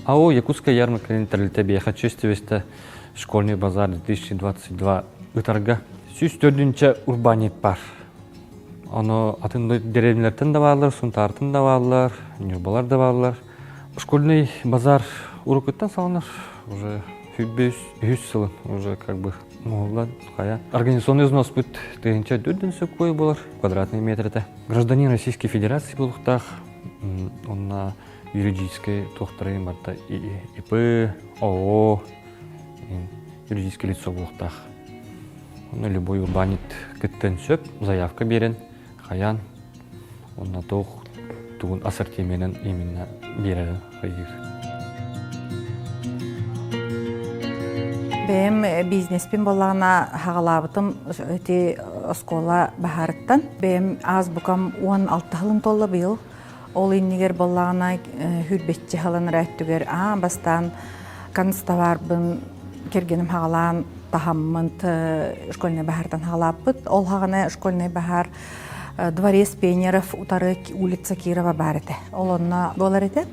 АО «Якутская ярмарка» тэрилтэ биэхэ чувствуется школьный базар 2022 ытарга 104 урбаанньыт бар. Ону атын деревнялартан да бааллар, Сунтаартан да бааллар, Ньурбалар да бааллар. Школьный базар уруккуттан салынар уже үһүс сылын уже как бы моһуллан хайа. Организационный взнос бут тыһынча дүрдүн сөккой болар квадратный метр это. Гражданин Российской Федерации болуктаах онна юридический туохтарын барта ИП, ООО, юридическое лицо болуктаах. Онно любой урбанит кыттан сөп, заявка берен, хаян, онно туох тугун ассортименен именно берерин хайыыр. Бэйэм бизнеспин буоллаҕына хаҕалаабытым ити оскуола баһаарыттан. Бэйэм азбукам 16 сылын туолла быйыл. Ол иннигэр буоллаҕына хүрбэччи сылын өттүгэр аан бастаан канцтоварбын кэргэним хаҕалаан таһаммын школьный баһаартан хаҕалааппыт. Ол хаҕана школьный баһаар дворец пионеров утары улица Кирова баар этэ. Ол онно буолар этэ.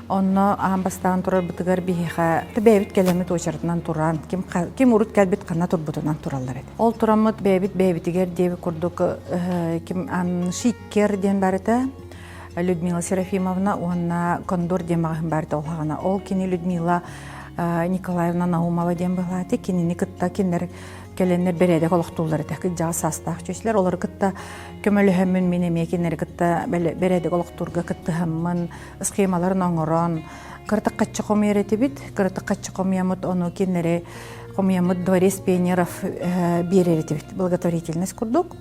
Онно аан бастаан турарбытыгар биһиэхэ бэйэбит кэлэммит уочаратынан туран, ким, ким урут кэлбит ханна турбутунан тураллар этэ. Ол тураммыт бэйэбит бэйэбитигэр диэбит курдук ким Шиккер диэн бар этэ, Людмила Серафимовна уонна Кондор диэн маҕаһын бар этэ ол хаҕана. Ол кини Людмила Николаевна Наумова диэн быһалааты кинини кытта кинилэр кэлэннэр бэрээдэк олохтууллар этэ. Кырдьаҕас саастаах чүөчүлэр олору кытта көмөлөһөммүн мин эмиэ кинилэри кытта бэрээдэк олохтуурга кыттыһаммын схемаларын оҥорон кыратык хаччы хомуйар этибит. Кыратык хаччы хомуйаммыт ону кинилэри хомуйаммыт дворец пионеров биэрэр этибит благотворительность курдук.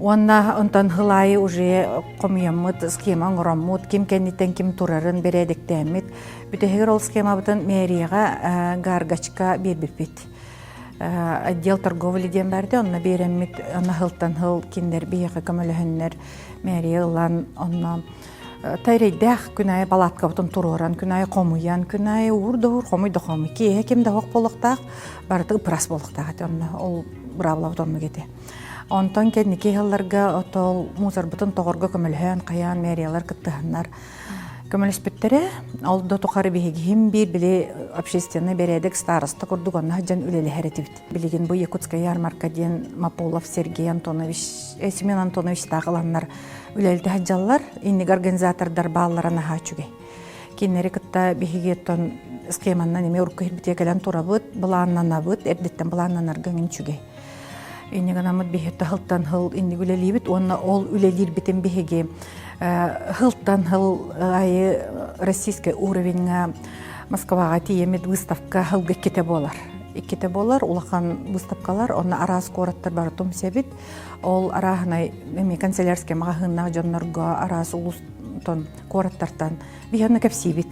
Уонна онтон сыл аайы уже хомуйаммыт схема оҥороммут, ким кэнниттэн ким турарын бэрээдэктээммит. Бүтэһигэр ол схемабытын мэрияҕа Гаргачка биэрбиппит. Отдел торговли диэн баар этэ, онно биэрэммит, онно сылтан сыл кинилэр биһиэхэ көмөлөһөннөр мэрия ылан, онно Тайрейдээх күн аайы палаткабытын туруоран, күн аайы хомуйан, күн аайы уур да уур, хомуй да хомуй. Киэһэ ким да оһох буолуохтаах, барыта ыпырас буолуохтаах этэ онно. Ол быраабылабыт оннук этэ. Онтон кэнники ыһылларга отол мусорбутун тоҕорго көмөлөһөн, хайаан мэриялар кыттыһаннар көмөлөспүттэрэ. Ол да тухары биһиги биир били общественный бэрээдэк староста курдук онно сылдьан үлэлэһэр этибит. Билигин бу Якутская ярмарка диэн Маполов Сергей Антонович, Семен Антонович ыланнар үлэлэтэ сылдьаллар. Инник организатордар бааллара наһаа үчүгэй. Кинилэри кытта биһиги оттон схеманнан эмиэ урукку иһирбитигэр кэлэн турабыт, былааннанабыт, эрдэттэн былааннанарга эҥин үчүгэй. Инник гынаммыт биһи сылтан сыл инник үлэлиибит уонна ол үлэлиирбитин биһиги сылтан сыл айы российский уровеньҥа Москваҕа тиийэммит выставка сылга иккитэ буолар. Иккитэ буолар улахан выставкалар, онно араас куораттар бары тумсэбит. Ол арааһынай эми канцелярскай маҕаһыыннаах дьоннорго араас улуустан куораттартан биһи онно кэпсиибит.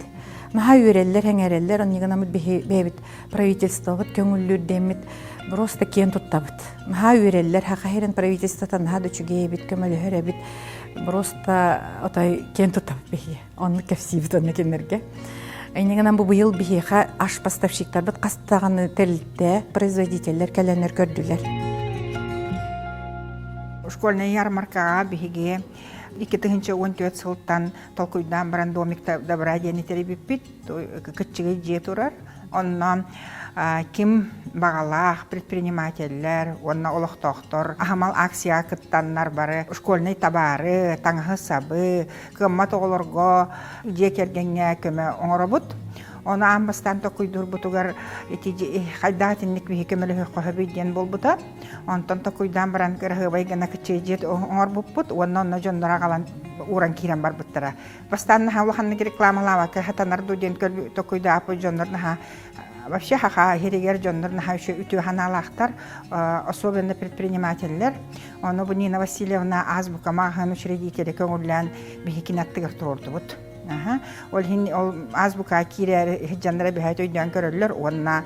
Наһаа үөрэллэр, эҥэрэллэр, оннук гынаммыт биһи бэйэбит правительствобыт көҥүллүүр диэммит просто киэн туттабыт. Наһаа үөрэллэр, хахаһирин правительствота наһаа да үчүгэй эбит, көмөлөһөр эбит. Просто отой киэн туттабыт биһиги. Оннук кэпсиибит онно кинилэргэ. Иннигинэн бу быйыл биһиэхэ аш поставщиктарбыт хас даҕаны тэрилтэ, производителлэр кэлэннэр көрдүлэр. Школьная ярмаркаҕа биһиги 2014 сылтан толкуйдаан баран домик добра диэни тэрийбиппит. Кыччыгый дьиэ турар. Онно ким баҕалаах предпринимателлэр уонна олохтоохтор аһымал акцияҕа кыттаннар бары школьнай табаары, таҥаһы-сабы, кыаммат оҕолорго дьиэ кэргэҥҥэ көмө оҥоробут. Ону аан бастаан токуйдуурбутугар ити хайдах итинник биһи көмөлөһүөххө диэн буолбута. Онтон токуйдаан баран кыраһыабай гына кыччыы дьиэ оҥорбуппут уонна онно дьоннор аҕалан ууран киирэн барбыттара. Бастаан наһаа улаханнык рекламалаабакка хатанар дуу диэн токуйдааппыт дьоннор наһаа вообще хаха иһиригэр дьоннор наһаа үтүө санаалаахтар, особенно предпринимателлэр. Ону бу Нина Васильевна Азбука маҕаһыын учредителэ көҥүллээн биһикини аттыгар туруордубут. Ол иһин ол азбука киирээри дьоннора бэһэт өйдөөн көрөллөр уонна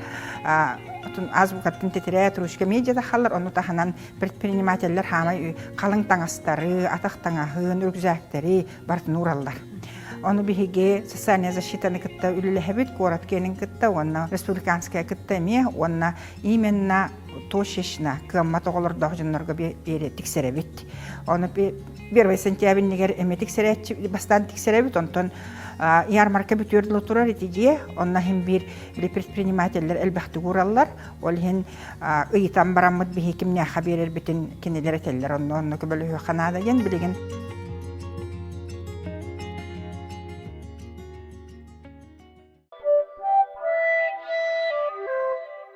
азбукаттан тэтирээт ручка медиа тахаллар ону таһынан предпринимателлэр хаамай халыҥ таҥастары, атах таҥаһын, рюкзактэри барытын уураллар. Ону биһиги социальная защитаны кытта үлэлэһэбит, куорат киэнин кытта уонна республиканская кытта эмиэ уонна именно Точечно кыаммат оҕолордоох дьоннорго биэри тиксэрэбит. Ону первый сентябрьнигэр эмиэ тиксэрээччи бастаан тиксэрэбит, онтон ярмарка бүтүөр дылы турар ити дьиэ, онно иһин биир предпринимателлэр элбэхтик уураллар. Ол иһин ыйытан бараммыт биһи кимнээхэ биэрэрбитин кинилэр этэллэр, онно онно көмөлөһүөххэ наада диэн билигин.